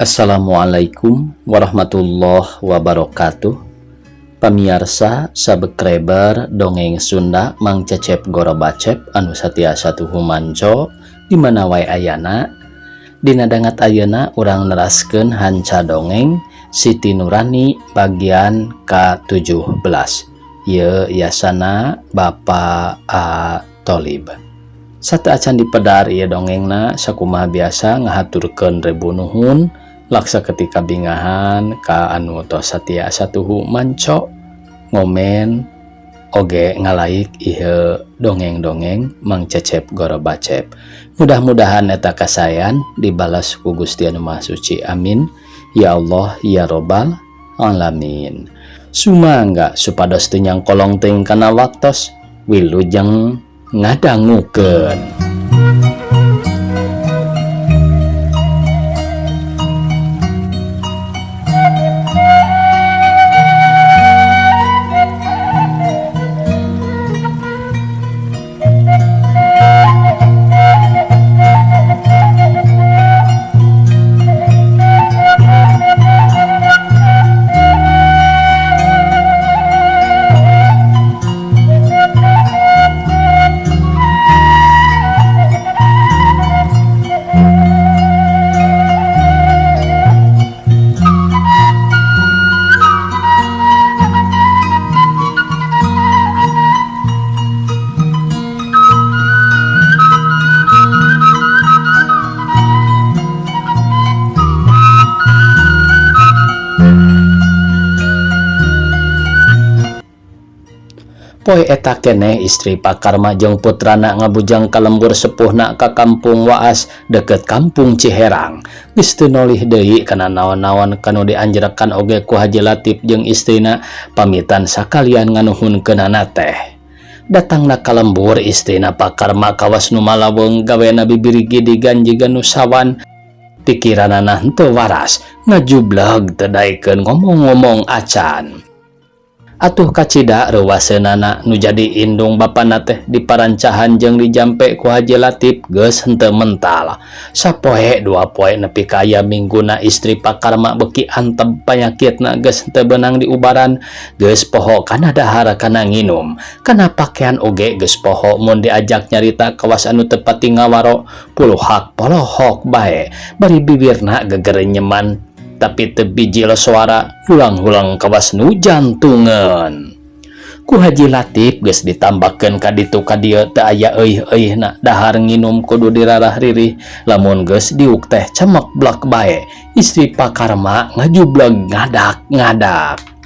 Assalamualaikum warahmatullahi wabarakatuh. Pamiarsa subscriber dongeng Sunda Mang Cecep Gorobacep anu satiasa tuhu manco di mana wae ayana. Dina dangat ayeuna urang neraskeun hanca dongeng Siti Nurani bagian ka-17. Ieu yasana Bapak A. Tolib. Sateuacan dipedar ieu dongengna, sakumaha biasa ngahaturkeun rebu nuhun laksa ketika bingahan ka anu tos satiasa tuhu manco, ngomen, oge ngalaik ieu dongeng-dongeng Mang Cecep Gorobacep. Mudah-mudahan eta kasayan dibalas ku Gusti Anu Maha Suci. Amin ya Allah ya Robbal alamin. Sumangga supados teu nyangkolong teuing kana waktos, wilujeng ngadangukeun. Poe eta keneh istri Pak Karma jeung putrana ngabujang ka lembur sepuhna ka kampung Waas deket kampung Ciherang. Geus teu nolih deui kana naon-naon kanu dianjrakan oge ku Haji Latif jeung istrina pamitan sakalian nganuhunkeunana teh. Datangna ka lembur istrina Pak Karma kawas nu malaweung gawena bibirigi diganjigan nu sawan. Pikiranana henteu waras, ngajubleg teu daekeun ngomong-ngomong acan. Atuh kacida reuwaseunana nu jadi indung bapana teh diparancahan jeung dijampe ku Haji Latif geus henteu mental. Sapoe dua poe nepi ka aya mingguna istri Pak Karma beuki antep panyakitna geus henteu beunang diubaran, geus poho kana dahar kana nginum, kana pakean oge geus poho mun diajak nyarita kawas anu teu pati ngawaro, puluhak polohok bae, bari bibirna gegerenyeman tapi teu bijil suara hulang-hulang kawas nu jantungan. Ku Haji Latif geus ditambahkeun ka ditu ka dieu teu aya euih-euihna, dahar nginum kudu dirarah ririh, lamun geus diuk teh cemek blak bae. Istri Pak Karma ngajubleg ngadak-ngadak.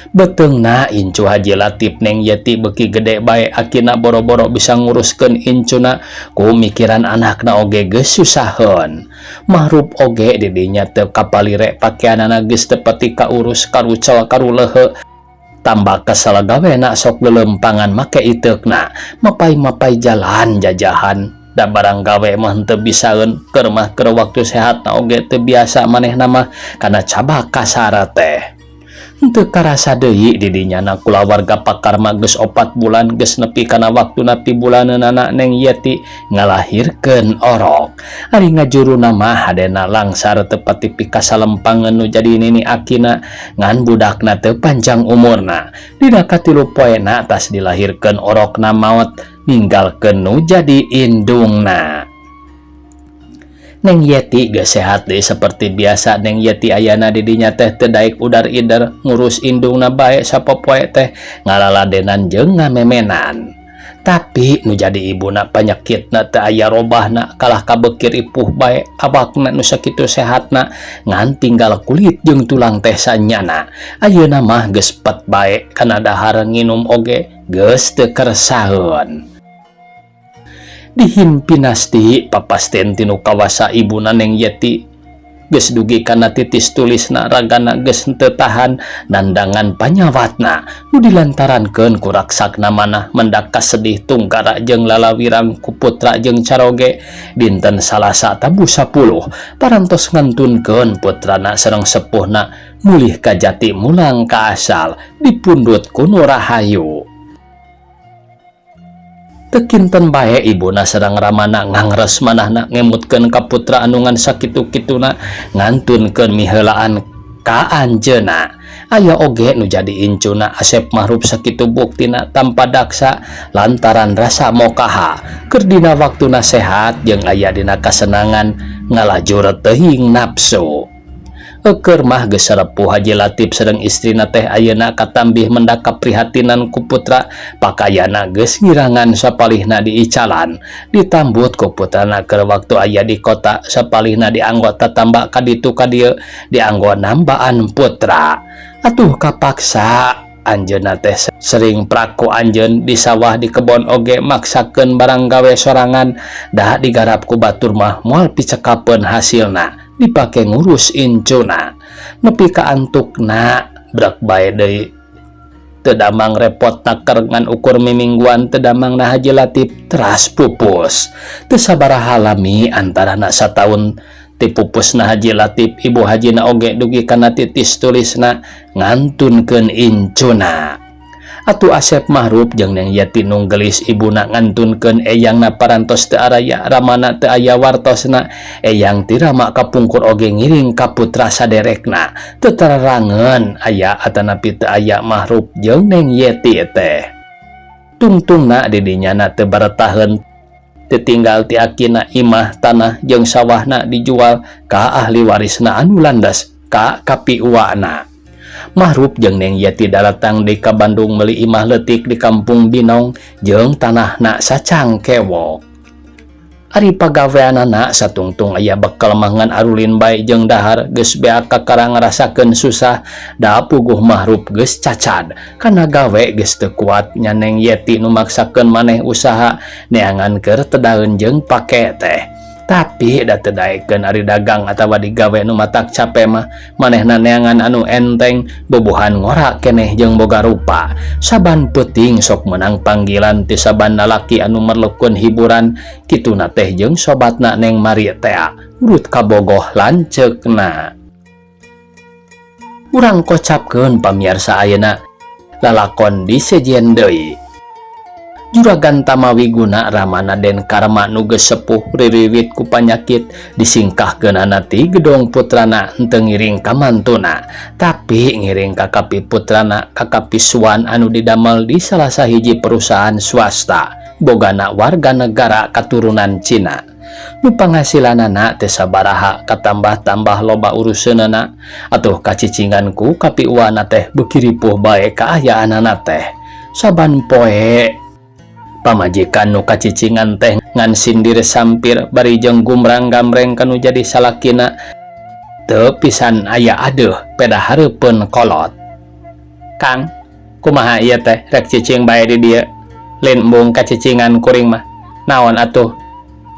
Beteungna incu Haji Latif Neng Yeti beuki gede bae, akina boro-boro bisa nguruskeun incuna, ku mikiran anakna oge geus susaheun. Mahrup oge didinya teu kapalire pakeanana geus teu pati kaurus karucal karuleuheu. Tambah kesel gawena sok lelempangan make iteukna, mapai-mapai jalan jajahan. Da barang gawe mah henteu bisaeun, keur mah keur waktu sehatna oge teu biasa manehna mah kana cabak kasara teh. Henteu karasa deui didinya na kulawarga Pak Karma geus 4 bulan geus nepi kana waktuna pibulaneunana Neng Yeti ngalahirkeun orok. Ari ngajuruna mah hadena langsar teu pati pikasalempangeun nu jadi nini akina, ngan budakna teu panjang umurna. Dina katilu poena tas dilahirkeun orokna maot ninggalkeun nu jadi indungna. Neng Yeti geus sehat deui seperti biasa. Neng Yeti ayana didinya teh teu daek udar-ider ngurus indungna bae sapopoe teh ngalaladenan jeung ngamemenan. Tapi nu jadi ibuna panyakitna teu aya robahna, kalah kabekir ipuh bae awakna nu sakitu sehatna ngan tinggal kulit jeung tulang teh sanyana. Ayeuna mah geus pet bae kana dahar nginum oge geus teu kersaeun. Dihimpinasti papasten tinu kawasa ibuna Neng Yeti geus dugi kana titis tulisna ragana geus henteu tahan nandangan panyawatna nu dilantarankeun ku raksakna manah mendak kasedih tungkara jeung lalawirang ku putra jeung caroge. Dinten Salasa tabuh 10 parantos ngantunkeun putrana sareng sepuhna mulih ka jati mulang ka asal dipundhut ku nu rahayu. Teu kinten bae ibuna sareng ramana ngangres manahna ngemutkeun ka putra anu ngan sakitu-kituna ngantunkeun miheulaan ka anjeunna. Aya oge nu jadi incuna Asep Mahruf sakitu buktina tanpa daksa lantaran rasa mokaha keur dina waktuna sehat jeung aya dina kasenangan ngalajur teuing nafsu. Eukeur mah geus serepuh Haji Latif sareng istrina teh ayeuna katambih mendak kaprihatinan ku putra pakayana geus ngirangan sapalihna diicalan ditambut ku putrana keur waktu aya di kota sapalihna dianggo tatamba ka ditu ka dieu dianggo nambaan putra. Atuh kapaksa anjeunna teh sering praku anjeun di sawah di kebon oge maksakeun barang gawe sorangan da digarap ku batur mah moal picekapeun hasilna dipake ngurus incuna nepi ka antukna brek bae deui teu damang repot naker ngan ukur mimingguan teu damangna Haji Latif teras pupus. Teu sabaraha lami antarana sataun ti pupusna Haji Latif ibu hajina oge dugi kana titis tulisna ngantunkeun incuna. Atuh Asep Mahruf jeung Neng Yeti nu geulis ibuna ngantunkeun eyangna parantos teu araya ramana teu aya wartosna eyang ti rama kapungkur oge ngiring ka putra saderekna teu tararangeun aya atanapi teu aya Mahruf jeung Neng Yeti teh. Tungtungna di dinyana teu baretaheun titinggal ti akina imah tanah jeung sawahna dijual ka ahli warisna anu landas ka kapiuana. Mahruf jeung Neng Yeti daratang di ka Bandung meuli imah leutik di kampung Binong jeung tanahna sacangkewok. Ari pagaweanana satungtung aya bekel mah ngan arulin bae jeung dahar geus beak kakara ngarasakeun susah da puguh Mahruf geus cacad kana gawe geus teu kuat nya Neng Yeti nu maksakeun maneh usaha neangan keur tedaeun jeung pake teh. Tapi da teu daekeun ari dagang atawa digawe nu matak cape mah manehna neangan anu enteng bubuhan ngora keneh jeung boga rupa. Saban peuting sok meunang panggilan ti saban lalaki anu merlukeun hiburan kituna teh jeung sobatna Neng Mari tea urut kabogoh lanceukna. Urang kocapkeun pamiarsa ayeuna lalakon di sejen deui. Juragan Tamawiguna Ramana Den Karma nu geus sepuh ririwit ku panyakit disingkahkeunana ti gedong putrana henteu ngiring ka mantuna tapi ngiring ka kapi putrana ka kapisuan anu didamel di salah sahiji perusahaan swasta bogana warga negara katurunan Cina. Nu panghasilanana teh sabaraha katambah-tambah loba uruseunana atuh kacicingan ku kapiuana teh beuki ripuh bae kaayaanana teh. Saban poe pamajikan nu kacicingan teh ngan sindir sampir bari jeung gumrang-gamreng kanu jadi salakina teu pisan aya adeuh peda hareupeun kolot. Kang, kumaha ieu teh rek cicing bae di dieu? Lin embung kacicingan kuring mah. Naon atuh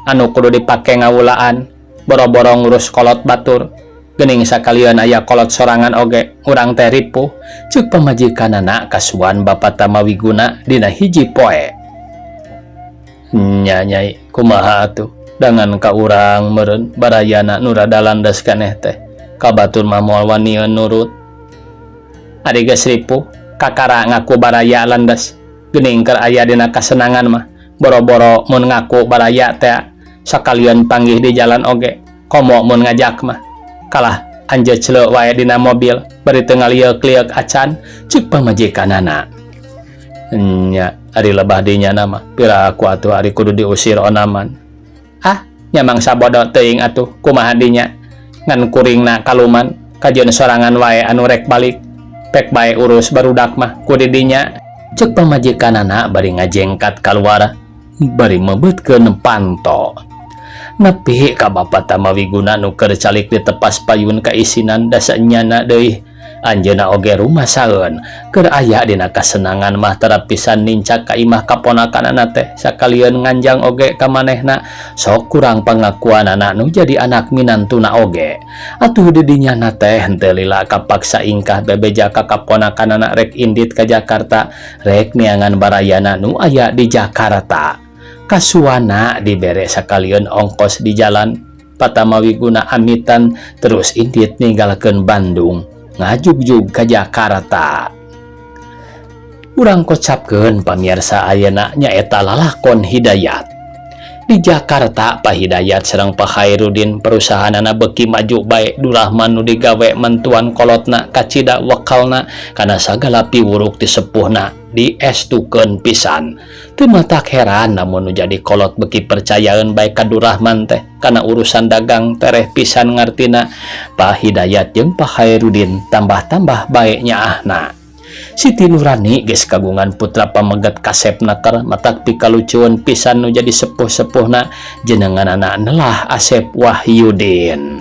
anu kudu dipake ngawulaan boro-boro ngurus kolot batur. Geuning sakalian aya kolot sorangan oge urang teh ripuh. Ceuk pamajikanana kasuan Bapa Tamawiguna dina hiji poe. Nya nyai kumaha atuh dangan ka urang meureun barayana nu rada landas kaneh teh kabatur mah moal wanieun nurut. Ari geus ripuh kakara ngaku baraya landas geuning keur aya dina kasenangan mah boro-boro mun ngaku baraya teh sakalian panggih di jalan oge komo mun ngajak mah kalah anjeun celeuk wae dina mobil bari teu ngalieuk-lieuk acan ceuk pamajikanana. Nya ari lebah dinya nama pira aku atuh ari kudu diusir onaman. Ah nyamang sabodo teuing atuh kumaha dinya ngan kuringna kaluman kajeun sorangan wae anu rek balik pek bae urus barudak mah ku didinya ceuk pamajikanana bari ngajengkat kaluar bari meubeutkeun panto. Nepi ka Bapa Tamawiguna nu keur calik ditepas payun kaisinan dasa nyana deui anjeunna oge rumasaeun keur aya dina kasenangan mah tara pisan nincak ka imah kaponakanana teh sakalian nganjang oge ka manehna sok kurang pangakuanana nu jadi anak minantuna oge. Atuh di dinyana teh henteu lila kapaksa ingkah bebeja ka kaponakanana rek indit ka Jakarta rek neangan barayana nu aya di Jakarta. Kasuana dibere sakalian ongkos di jalan Patamawiguna amitan terus indit ninggalkeun Bandung ngajugjug ka Jakarta. Urang kocapkeun, pamirsa, ayeuna nyaeta lalakon Hidayat. Di Jakarta, Pak Hidayat sareng Pak Khairudin perusahaanana beuki maju bae. Durahman nu digawe mantuan kolotna kacida wekalna kana sagala piwuruk ti sepuhna diestukeun pisan. Teu matak heran lamun nu jadi kolot beuki percayaeun bae ka Durahman teh kana urusan dagang, tereh pisan ngartina. Pak Hidayat jeung Pak Khairudin tambah-tambah bae nyaahna. Siti Nurani geus kagungan putra pameget kasep naker, matak pikalucueun pisan nu jadi sepuh-sepuhna, jenenganana nelah Asep Wahyudin.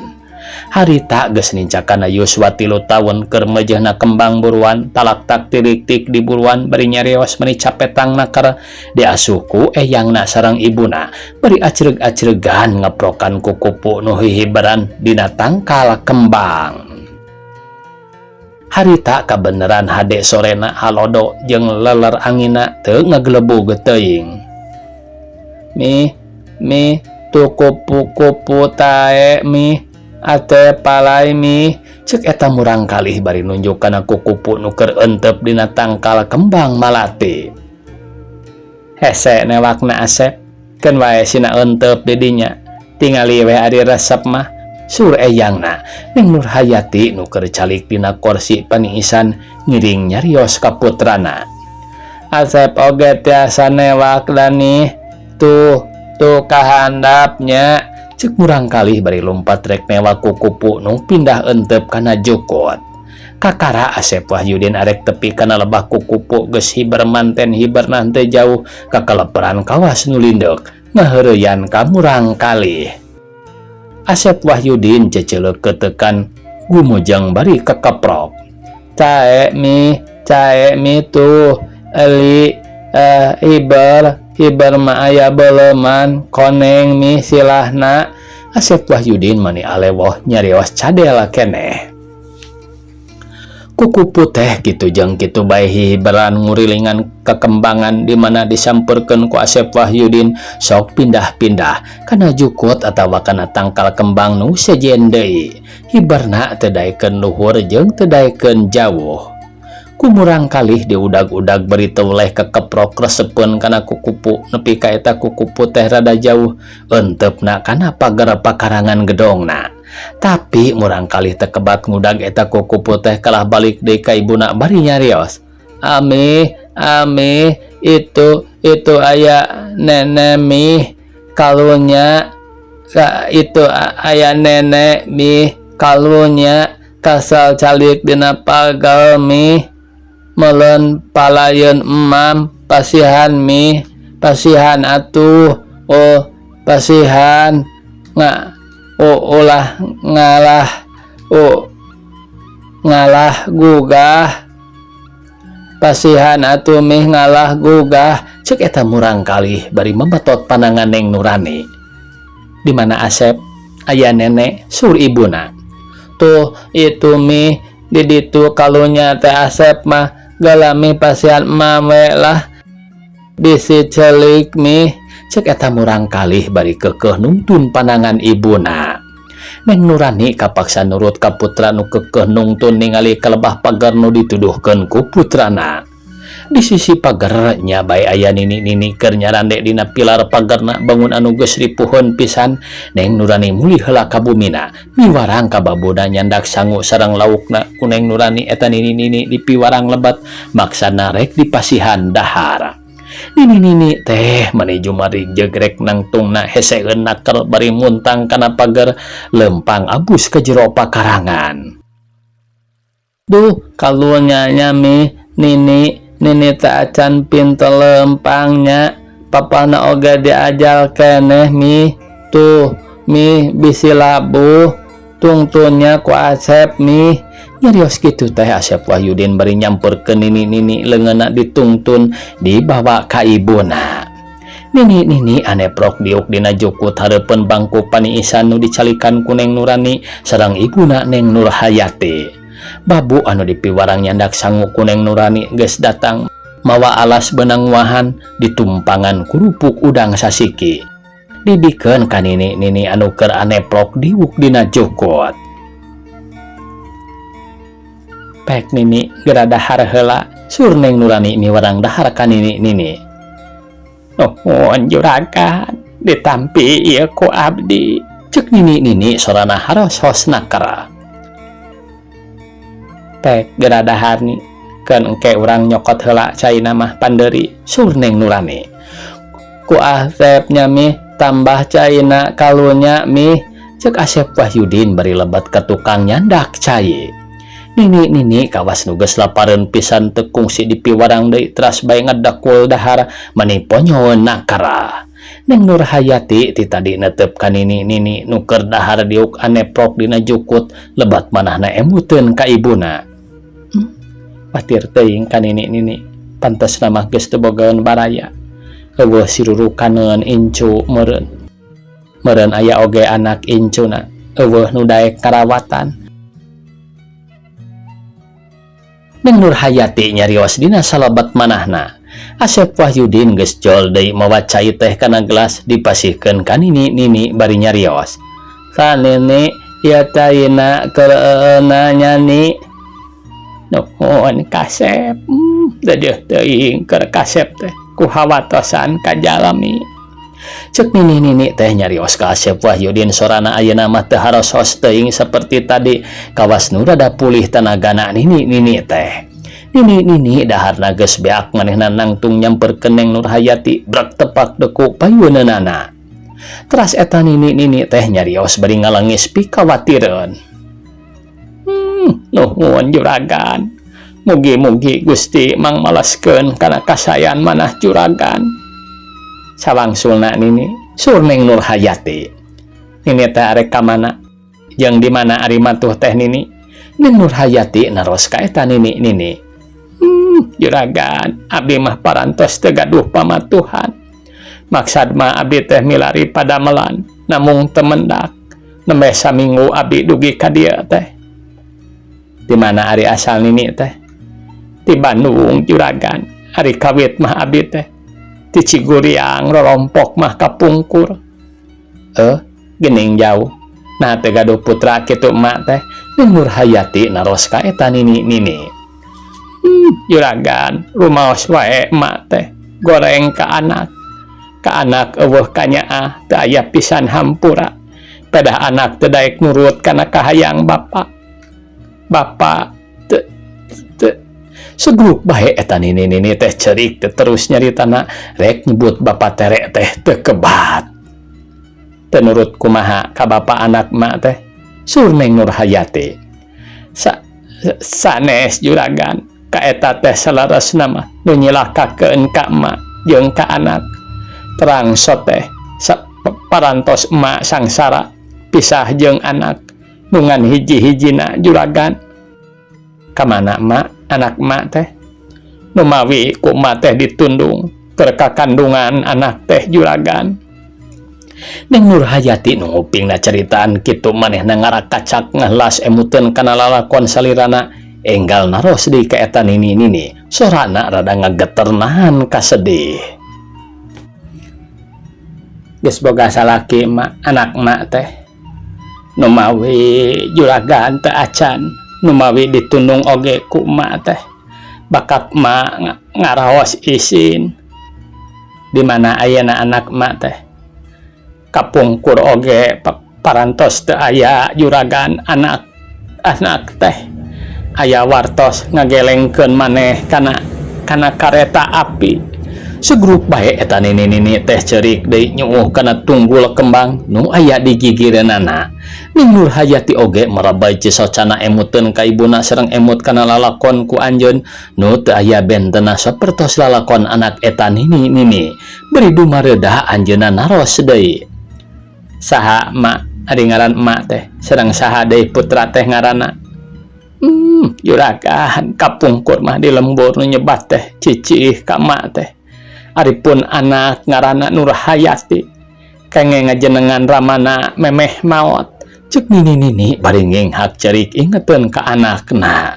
Harita geus nincakana yuswa 3 taun, keur meujeuhna kembang buruan, talaktak tiliktik di buruan bari nyarios meni capetang naker. Diasuh ku eyangna sareng ibuna bari acreg-acregan ngeprokan kukupu nu hihiberan dina tangkal kembang. Harita kabeneran hade sorena, halodo jeung leler angina teu ngagelebug teuing. "Mi, mi, tuh kupu-kupu tae, mi, ate palai, mi," cek eta murang kalih bari nunjuk kana kukupu nu keur entep dina tangkal kembang malati. "Hese newakna, Asep, keun wae sina entep di dinya, tingali we ari resep mah," sur eyangna. Neng Nurhayati nu keur calik dina korsi paniisan ngiring nyarios ka putrana. "Asep oge tiasa newak dani, tuh tuh kahandapnya," cek murang kalih bari lumpat rek newak kukupu nu pindah entep kana jukut. Kakara Asep Wahyudin arek tepi kana lebah kukupu geus hiber manten, hiberna teu jauh, kakeleperan kawas nu lindeuk ngaheureyan ka murang kalih. Asep Wahyudin ceceleuk ketekan gumujeng bari kekeprok. "Cae, mi, cae, mi, tuh eli hiber hiber mah aya beleman koneng, mi, silahna." Asep Wahyudin mani alewoh nyarios cadel keneh. Kukupu teh kitu jeung kitu bae hihiberan ngurilingan kekembangan di mana disampeurkeun ku Asep Wahyudin, sok pindah-pindah kana jukut atawa kana tangkal kembang nu sejen deui. Hiberna teu daekeun luhur jeung teu daekeun jauh. Ku murang kalih diudag-udag bari teu weleh kekeprok resepeun kana kukupu nepi ka eta kukupu teh rada jauh entepna kana pager pakarangan gedongna. Tapi murang kalih teu kebat ngudag eta kukupu teh kalah balik deui ka ibuna bari nyarios. "Ami, ami, itu aya nenek, mi, kalunya ka, itu aya nenek, mi, kalunya kasal calik dina pagal, mi, melen palayeun emam, pasihan, mi, pasihan atuh, oh, pasihan nga oh, ulah ngalah, oh, ngalah gugah, pasihan atuh, mih, ngalah gugah," cek eta murang kalih bari memetot panangan Neng Nurani. "Di mana, Asep, aya nenek?" sur ibuna. "Tuh, itu, mi, di ditu kalunya teh Asep mah galami, pasihan emam we lah, bisi celik, mi," cek eta murang kalih bari kekeh nungtun panangan ibuna. Neng Nurani kapaksa nurut ka putra nu kekeh nungtun ningali ka lebah pagar nu dituduhkeun ku putrana. Di sisi pagar nya bae aya nini-nini keur nyarande dina pilar pagarna bangun anu geus ripuheun pisan. Neng Nurani mulih heula ka bumina miwarang ka babuna nyandak sangu sareng laukna. Ku Neng Nurani eta nini-nini dipiwarang lebat, maksana rek dipasihan dahar. Nini-nini teh mani jumarik jegrek nangtungna heseeun naker bari muntang kana pagar, lempang abus ke jero pakarangan. "Duh, kalunya nya, mi, nini nini teh acan pinter lempangnya, papana oge diajal keneh, mi, tuh, mi, bisi labuh, tungtunnya ku Asep, mi." Nyarios kitu teh Asep Wahyudin bari nyamperkeun nini-nini, leungeunna ditungtun dibawa ka ibuna. Nini-nini aneprok diuk dina jukut hareupeun bangku paniisan nu dicalikan ku Neng Nurani sareng ibuna, Neng Nurhayati. Babu anu dipiwarang nyandak sangu ku Neng Nurani geus datang mawa alas benang wahan ditumpangan kerupuk udang sasiki. Dibikeun ka nini-nini anu keur aneprok diuk dina jukut. "Pek, Nini, geura dahar heula." Sur Neng Nurani miwarang dahar ka nini nini. Nuhun juragan, ditampi ieu ku abdi. Cek nini nini sorana harosos nakara. Pek geura dahar ni, keun engke urang nyokot heula caina mah pandeuri. Sur Neng Nurani. Ku Asep nya mih tambah caina kalunya mih. Cek Asep Wahyudin bari lebat ka tukang nyandak cai. Nini nini kawas nu geus lapareun pisan teu kungsi dipiwarang deui teras bae ngedekul dahar mani ponyoeun nakara. Neng Nurhayati ti tadi netep ka nini nini nu keur dahar diuk aneprok dina jukut lebat manahna emuteun ka ibuna. Watir teuing ka nini nini pantesna mah geus teu bogaeun baraya. Eueuh sirurukaneun incu meureun. Meureun aya oge anak incuna eueuh nu daek karawatan. Neng Nurhayati nyarios dina salabat manahna. Asep Wahyudin geus jol deui mawa cai teh kana gelas dipasihkeun ka nini nini bari nyarios. Ka nini ieu caina keur eueuna nya ni. Nuhun kasep. Deudeuh teuing keur kasep teh ku hawatosan ka jalmi. Cek nini nini teh nyarios ka Asep Wahyudin sorana ayeuna mah teu harosos teuing seperti tadi kawas nu rada pulih tanagana nini nini teh. Nini nini daharna geus beak manehna nangtung nyamperkeun Neng Nurhayati brek tepak deku payuneunana. Teras eta nini nini teh nyarios bari ngalangis pikawatireun. Nuhun juragan. Mugi-mugi Gusti mangmalaskeun kana kasayan manah juragan. Sawangsulna nini sur Neng Nurhayati. Nini teh arek ka mana? Jeung di mana ari matuh teh nini? Neng Nurhayati naros ka eta nini nini. Juragan, abdi mah parantos teu gaduh pamatuhan. Maksad mah abdi teh milari padamelan, namung teu mendak. Nembe saminggu abdi dugi ka dieu teh. Di mana ari asal nini teh? Di Bandung juragan. Ari kawit mah abdi teh di Ciguriang rorompok mah kapungkur. Gening jauh. Nah teu gaduh putra kitu emak teh. Neng Nurhayati naros ka eta nini nini. Juragan, rumaos wae emak teh goreng ka anak. Ka anak eueuh kanyaah teu aya pisan hampura. Pedah anak teu daek nurut kana kahayang bapa. Bapa teu teu segruk bae eta nini nini teh cerik teh terus nyaritana rek nyebut bapa tere teh teu kebat. Teu nurut kumaha ka bapa anak emak teh? Sur Neng Nurhayati. Sanes juragan ka eta teh saleresna mah nu nyilakakeun ka emak jeung ka anak. Terang soteh parantos emak sangsara pisah jeung anak nu ngan hiji-hijina juragan. Ka mana emak anak emak teh? Numawi ku emak teh ditundung keur kakandungan anak teh juragan. Neng Nurhayati nu ngupingna ceritaan kitu manehna ngarakacak ngahlas emuteun kana lalakon salirana enggal naros deui ka eta nini nini sorana rada ngageter nahan kasedih. Geus boga salaki emak anak emak teh. Numawi juragan teu acan, numawi ditundung oge ku emak teh. Bakap emak ngaraos isin. Di mana ayeuna anak emak teh? Kapungkur oge parantos teu aya juragan anak anak teh. Aya wartos ngagelengkeun maneh kana kareta api. Segruk bae eta nini nini teh cerik deui nyuuh kana tunggul kembang nu aya di gigireunana. Neng Nurhayati oge marabai cisocana emuteun ka ibuna sareng emut kana lalakon ku anjeun nu teu aya bentena sapertos lalakon anak eta nini nini. Beri dumareudah anjeunna naros deui. Saha emak ari ngaran emak teh sareng saha deui putra teh ngaranna? Juragan kapungkur mah di lembur nu nyebat teh cicih ka emak teh. Aripun anak ngaranna Nurhayati kenge ngajenengan ramana memeh maot. Cek nini nini bari nginghak cerik ingeteun ka anakna.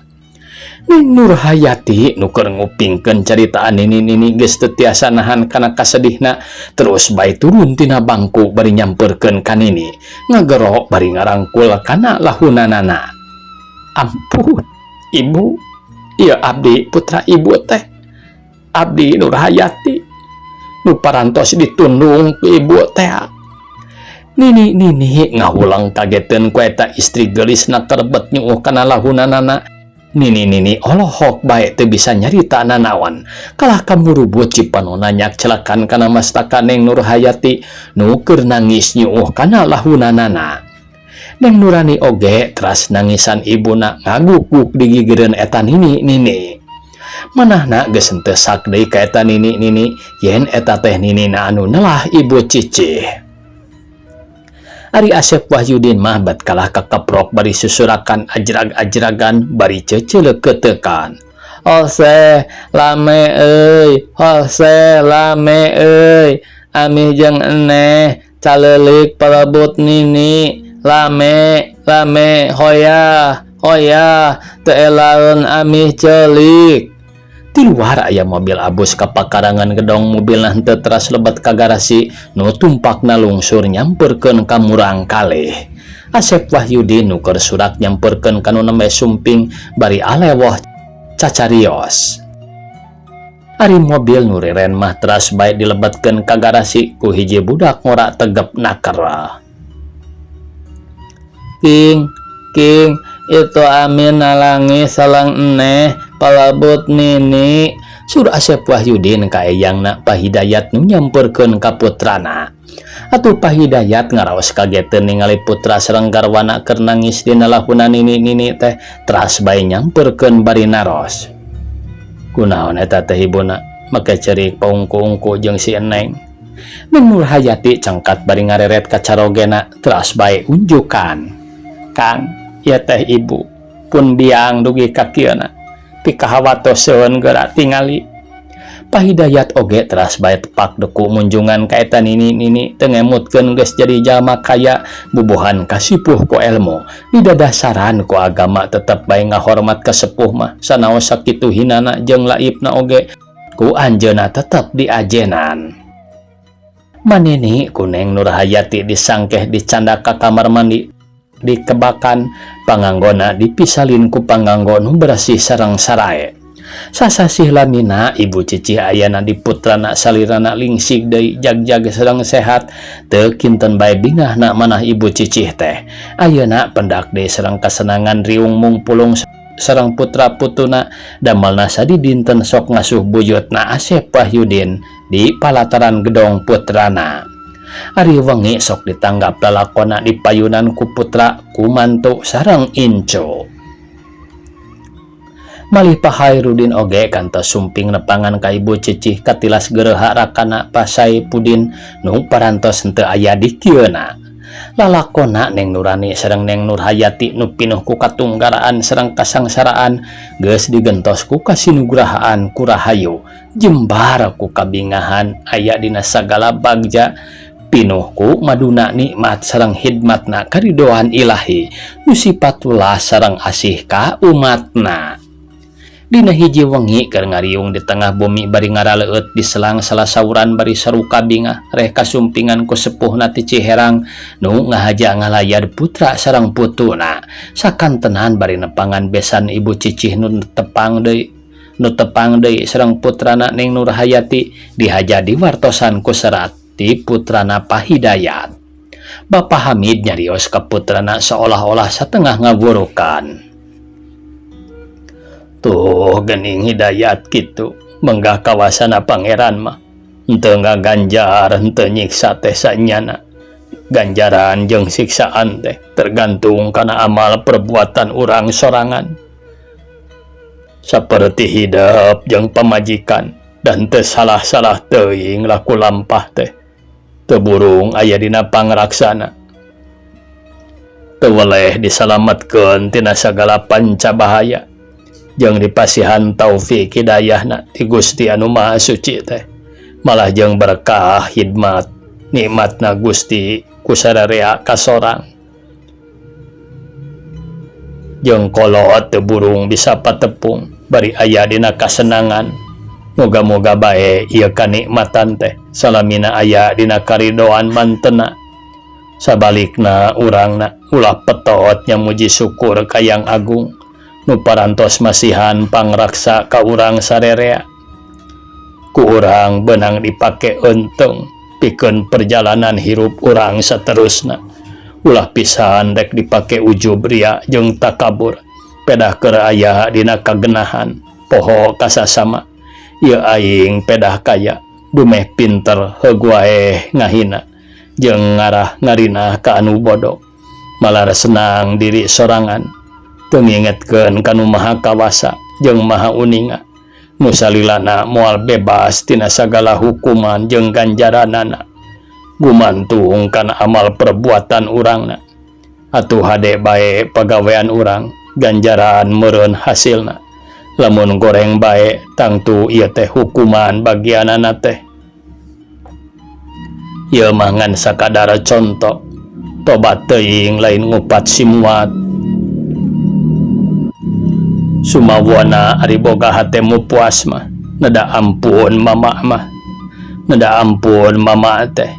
Neng Nurhayati nu keur ngupingkeun caritaan nini nini geus teu tiasa nahan kana kasedihna terus bae turun tina bangku bari nyamperkeun ka nini ngagero bari ngarangkul kana lahunanana. Ampun ibu, Ieu abdi putra ibu teh. Abdi Nurhayati. Nu parantos ditundung ku ibu teh. Nini nini ngahulang kageteun ku eta istri geulisna kerebet nyuuh kana lahunanana. Nini nini olohok bae teu bisa nyarita nanaon. Kalah kamurubut cipanona nyak celakan kana mastaka Neng Nurhayati nu keur nangis nyuuh kana lahunanana. Neng Nurani oge teras nangisan ibuna ngagukguk di gigireun eta nini nini. Manahna geus henteu sak deui ka eta nini nini yen eta teh ninina anu nelah ibu cicih. Ari Asep Wahyudin mah bat kalah kakeprok bari susurakan ajrag-ajragan bari ceceleukeutekan. Hose lame euy, hose lame euy, amih jeung eneh caleulik palebut nini, lame lame hoyah hoyah teu elaeun amih ceulik. Ti luar aya mobil abus ka pakarangan gedong mobilna henteu teras lebet ka garasi nu tumpakna lungsur nyamperkeun ka murang kalih. Asep Wahyudin nu keur surak nyamperkeun ka nu nembe sumping bari alewoh cacarios. Ari mobil nu reren mah teras bae dilebetkeun ka garasi ku hiji budak ngora tegep naker. King, king, itu amin nalangis salang eneh palabut nini. Sur Asep Wahyudin ka eyangna Pak Hidayat nu nyamperkeun ka putrana. Atuh Pak Hidayat ngaraos kageteun ningali putra sareng garwana keur nangis dina lahuna nini nini teh teras bae nyamperkeun bari naros. Kunaon eta teh ibuna make ceurik paungku-ungku jeung si Eneng. Neng Nurhayati cengkat bari ngareret ka carogena teras bae unjukan. Kang, ieu teh ibu pun biang dugi ka kieuna pikahawatoseun geura tingali. Pak Hidayat oge teras bae tepak deku munjungan ka eta nini nini teu ngemutkeun geus jadi jalma kaya bubuhan kasipuh ku elmu didadasaran ku agama tetep bae ngahormat ka sepuh mah sanaos sakitu hinana jeung laibna oge ku anjeunna tetep diajenan. Manini ku Neng Nurhayati disangkeh dicandak ka kamar mandi dikebakan panganggona dipisalin ku panganggo nu bersih sareng sarae. Sasasih lamina ibu cicih ayana di putrana salirana lingsig deui jag-jag sareng sehat teu kinten bae bingahna manah ibu cicih teh. Ayeuna pendak deui sareng kasenangan riung mungpulung sareng putra putuna damelna sadidinten sok ngasuh buyutna Asep Wahyudin di palataran gedong putrana. Ari wengi sok ditanggap lalakona di payunan ku putra ku mantu sareng incu. Malih Pak Hairudin oge kantos sumping nepangan ka ibu cicih katilas gereha rakana Pak Saipudin nu parantos henteu aya di kieuna. Lalakona Neng Nurani sareng Neng Nurhayati nu pinuh ku katunggaraan sareng kasangsaraan geus digentos ku kasinugrahaan ku rahayu jembar ku kabingahan aya dina sagala bagja pinuh ku maduna nikmat sareng hidmatna karidoan ilahi nu sifat welas sareng asih ka umatna. Dina hiji wengi keur ngariung di tengah bumi bari ngaraleueut di selang salasauran bari saruka bingah reh kasumpingan ku sepuhna ti Ciherang nu ngahaja ngalayar putra sareng putuna sakantenan bari nepangan besan ibu cicih nu tepang deui sareng putrana Neng Nurhayati dihaja diwartosan ku serat ti putrana Pak Hidayat. Bapak Hamid nyarios ka putrana seolah-olah satengah ngawurukan. Tuh gening Hidayat kitu menggah kawasana pangeran mah henteu ngaganjar henteu nyiksa teh sanyana. Ganjaran jeung siksaan teh tergantung kana amal perbuatan urang sorangan. Saperti hidup jeung pamajikan dan teu salah-salah teuing laku lampah teh. Teu burung aya dina pangraksana. Teu weleh disalametkeun tina sagala panca bahaya. Jeung dipasihan taufik hidayahna ti Gusti anu Maha Suci teh. Malah jeung berkah hidmat nikmatna Gusti ku sararea kasorang. Jeung kolot teu burung bisa patepung bari aya dina kasenangan. Moga-moga bae ieu kanikmatan teh salamina aya dina karidoan mantena. Sabalikna urangna ulah petot nyamuji syukur ka Yang Agung. Nu parantos masihan pangraksa ka urang sarerea. Ku urang beunang dipake eunteung pikeun perjalanan hirup urang saterusna. Ulah pisan rek dipake ujub ria jeung takabur. Pedah keur aya dina kagenahan poho ka sasama. Ieu aing pedah kaya dumeh pinter heug wae ngahina jeung ngarah ngarinah ka anu bodo. Malar senang diri sorangan teu ngingetkeun ka nu maha kawasa jeung maha uninga. Nu salilana moal bebas tina sagala hukuman jeung ganjaranana. Gumantung kana amal perbuatan urangna. Atuh hade bae pagawean urang ganjaran meureun hasilna. Lamun goreng bae tangtu ieu teh hukuman bagianana teh. Ieu mah ngan sakadar conto. Tobat teuing lain ngupat simuat. Sumawana ari boga hate mu puas mah. Neda ampun mama mah. Neda ampun mama teh.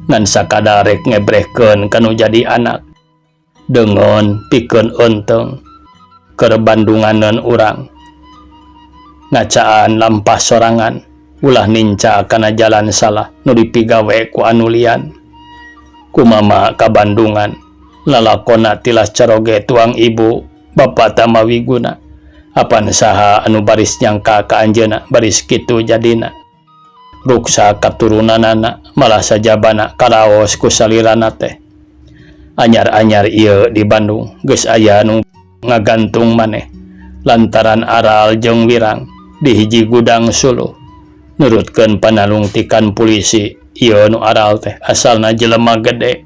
Ngan sakadar rek ngebrehkeun kanu jadi anak. Dengon pikeun eunteng. Keur bandunganeun urang. Ngacaan lampah sorangan. Ulah ninca kana jalan salah nu dipigawe ku anu lian. Ku mama ka Bandungan. Lalakona tilas caroge tuang ibu bapa Tamawiguna. Apan saha anu baris nyangka ka anjeunna baris kitu jadina. Ruksa katurunanana malah sajabana karaos ku salirana teh. Anyar-anyar ieu di Bandung geus aya nu ngagantung maneh lantaran aral jeung wirang di hiji gudang suluh. Nurutkeun panalungtikan polisi ieu nu aral teh asalna jelema gede.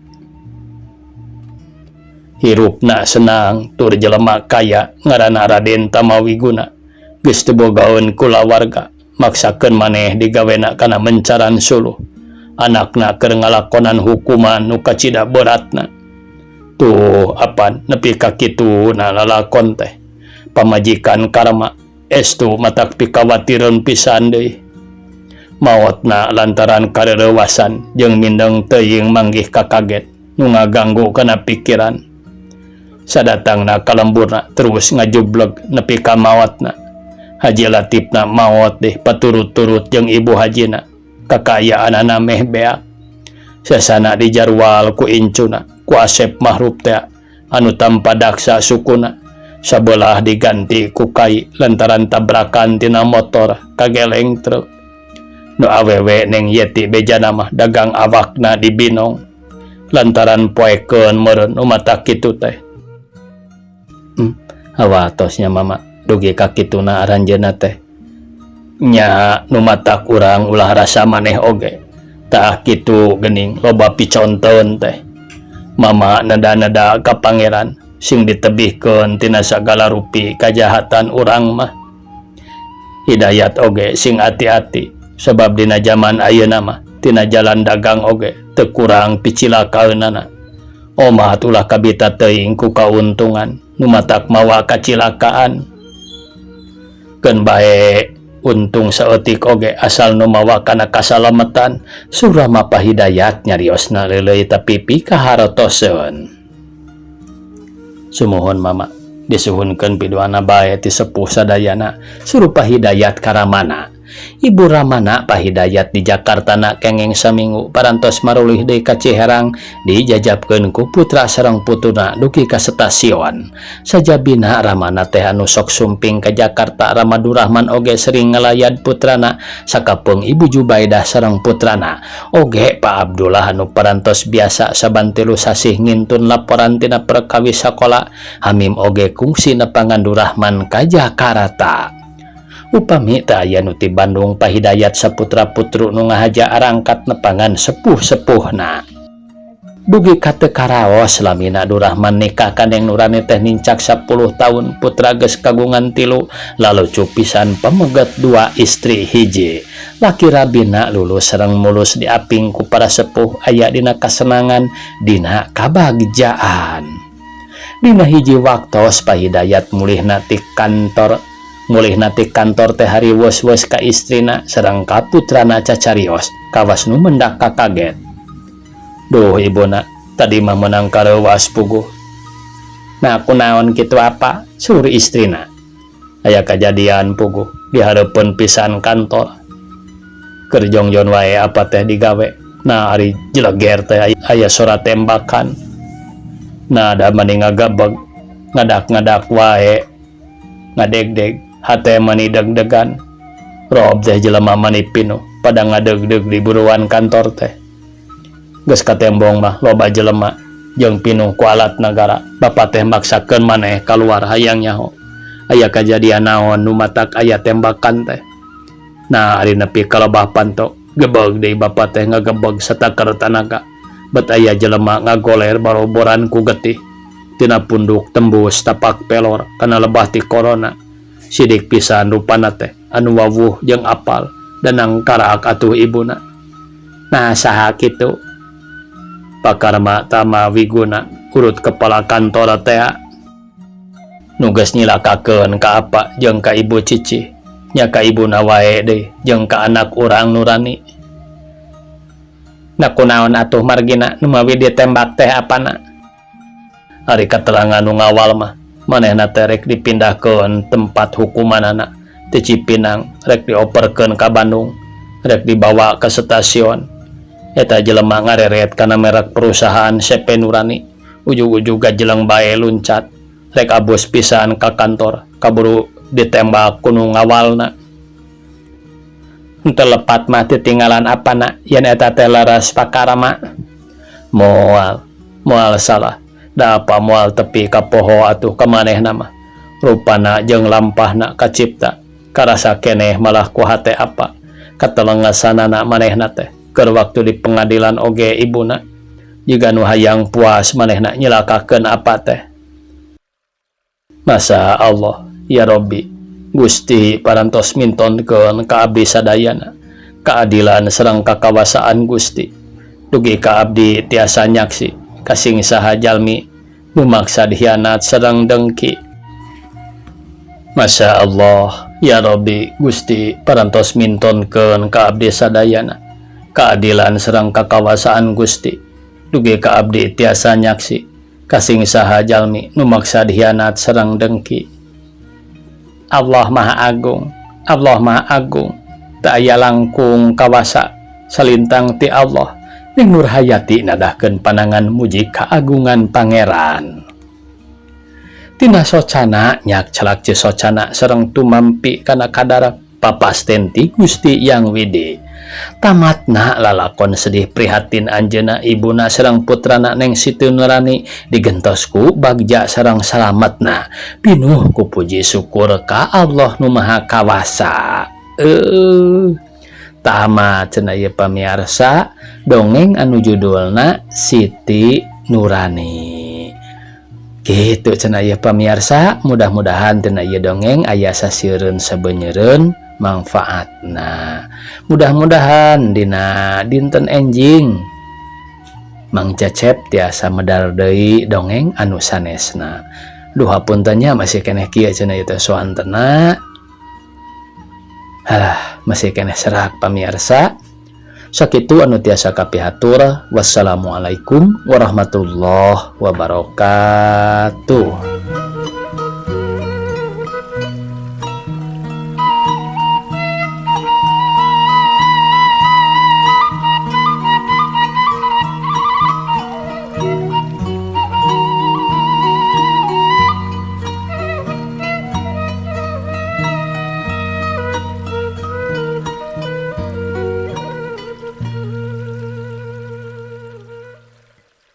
Hirupna senang tur jelema kaya ngaranna Raden Tamawiguna. Geus teu bogaeun kulawarga maksakeun maneh digawena kana mencaran suluh. Anakna keur ngalakonan hukuman nu kacida beratna. Tuh apan nepi ka kitu na lalakon teh. Pamajikan karma estu matak pikawatireun pisan deui. Maotna lantaran kareurewasan jeung mindeng teuing manggih kakaget nu ngaganggu kana pikiran. Sadatangna ka lemburna terus ngajubleg nepi ka maotna. Haji Latifna maot deh paturut-turut jeung ibu hajina. Kakayaanana meh beak. Sasana dijarwal ku incuna ku Asep Mahrup teh anu tanpa daksa sukuna. Sabelah diganti ku kai lantaran tabrakan tina motor kageleng truk. Nu awewe neng Yeti bejana mah dagang awakna di Binong lantaran poekeun meureun nu mata kitu teh. Awatosnya mama dugi ka kituna aranjeunna teh. Nya nu matak urang ulah rasa maneh oge. Tah kitu geuning loba piconteun teh. Mama neda-neda ka pangeran sing ditebihkeun tina sagala rupi kajahatan urang mah. Hidayat oge sing ati-ati sebab dina jaman ayeuna mah tina jalan dagang oge teu kurang picilakaeunana. Omat ulah kabita teuing ku kauntungan nu matak mawa kacilakaan. Keun bae untung saeutik oge asal nu mawa kana kasalametan. Surama Pahidayat nyariosna leuleuy tapi pikaharotoseun. Sumuhun mama disuhunkeun piduana bae ti sepuh sadayana surupa Hidayat karamana. Ibu Ramana Pahidayat di Jakarta na kengeng saminggu parantos marulih deui ka Ciherang dijajabkeun ku putra sareng putuna dugi ka stasiun. Sajabina Ramana teh anu sok sumping ka Jakarta Rama Durahman oge sering ngalayad putrana sakapeung Ibu Jubaidah sareng putrana. Oge Pak Abdullah anu parantos biasa saban tilu sasih ngintun laporan tina perkawis sakola Hamim oge kungsi nepangan Durahman ka Jakarta. Upami teu aya nu ti Bandung Pahidayat saputra putru nu ngahaja arangkat nepangan sepuh-sepuhna. Dugi ka teu karaos lamina Durahman nikah ka Neng Nurani teh nincak 10 tahun putra geus kagungan 3 lalucu pisan pameget 2 istri hiji. Laki rabina lulus sareng mulus diaping ku para sepuh aya dina kasenangan dina kabagjaan. Dina hiji waktos Pahidayat mulihna ti kantor. Mulihna ti kantor teh hari wos-wos ka istrina sareng ka putrana cacarios kawas nu mendak kakaget. Duh ibuna tadi mah meunang kareuwas puguh. Nah kunaon kitu apa? Saur istrina. Aya kajadian puguh di hareupeun pisan kantor. Keur jongjon wae apa teh digawe. Nah ari jeleger teh aya sora tembakan. Nah da mani ngagebeg ngadak-ngadak wae ngadegdeg hate mani deg-degan. Rob teh jelema mani pinuh pada ngadegdeg di buruan kantor teh. Geus katembong mah loba jelema jeung pinuh ku alat nagara. Bapak teh maksakeun maneh kaluar hayang nyaho. Aya kajadian naon nu matak aya tembakan teh. Nah ari nepi ka lebah panto gebeg deui bapak teh ngagebeg sataker tanaga. Bet aya jelema ngagoler baroboran ku getih. Tina punduk tembus tapak pelor kana lebah ti korona. Sidik pisan rupana teh anu wawuh jeung apal danang karak atuh ibuna. Nah saha kitu? Pakarma Tama Wiguna urut kepala kantor teh nu geus nyilakakeun ka apa jeung ka ibu Cici nya ka ibuna wae deui jeung ka anak urang Nurani. Nah kunaon atuh margina nu mawi ditembak teh apana? Ari katerangan nu ngawal mah manehna teh rek dipindahkeun tempat hukumanana ti Cipinang rek dioperkeun ka Bandung rek dibawa ke stasiun. Eta jelema ngareret kana merek perusahaan CV Nurani ujug-ujug gajeleng bae luncat rek abus pisan ka kantor kaburu ditembak ku nu ngawalna. Henteu lepat mah titinggalan apana yen eta teh leres pakarama. Moal moal salah da apa moal tepi ka poho atuh ka manehna mah. Rupana jeung lampahna kacipta karasa keneh malah ku hate apa katelengasanana manehna teh keur waktu di pengadilan oge ibuna jiga nu hayang puas manehna nyilakakeun apa teh. Masa Allah ya Robbi Gusti parantos mintonkeun ka abdi sadayana keadilan sareng kakawasaan Gusti dugi ka abdi tiasa nyaksi kasing saha jalmi nu maksa dihianat sareng dengki. Masya Allah ya Robbi Gusti parantos mintonkeun ka abdi sadayana keadilan sareng kakawasaan Gusti dugi ka abdi tiasa nyaksi kasing saha jalmi nu maksa dihianat sareng dengki. Allah Maha Agung, Allah Maha Agung, teu aya langkung kawasa salintang ti Allah. Ning Nurhayati nadahkeun panangan muji kaagungan Pangeran. Tina socana nyak celak socana sareng tumampi kana kadar papasten ti Gusti Yang Widi. Tamatna lalakon sedih prihatin anjeunna ibuna sareng putrana Neng Siti Nurani digentos ku bagja sareng salametna. Pinuh ku puji syukur ka Allah nu Maha Kawasa. Tamat cenah ieu pamiarsa dongeng anu judulna Siti Nurani. Gitu cenah ieu pamiarsa, mudah-mudahan tina ieu dongeng aya sasieureun sabeunyereun manfaatna. Mudah-mudahan dina dinten enjing Mang Cecep tiasa medar deui dongeng anu sanesna. Duh hapunten nya masih keneh kieu cenah ieu teh soantena. Halah, masih keneh serak pamiarsa. Sakitu anu tiasa kapihatur. Wassalamualaikum warahmatullahi wabarakatuh.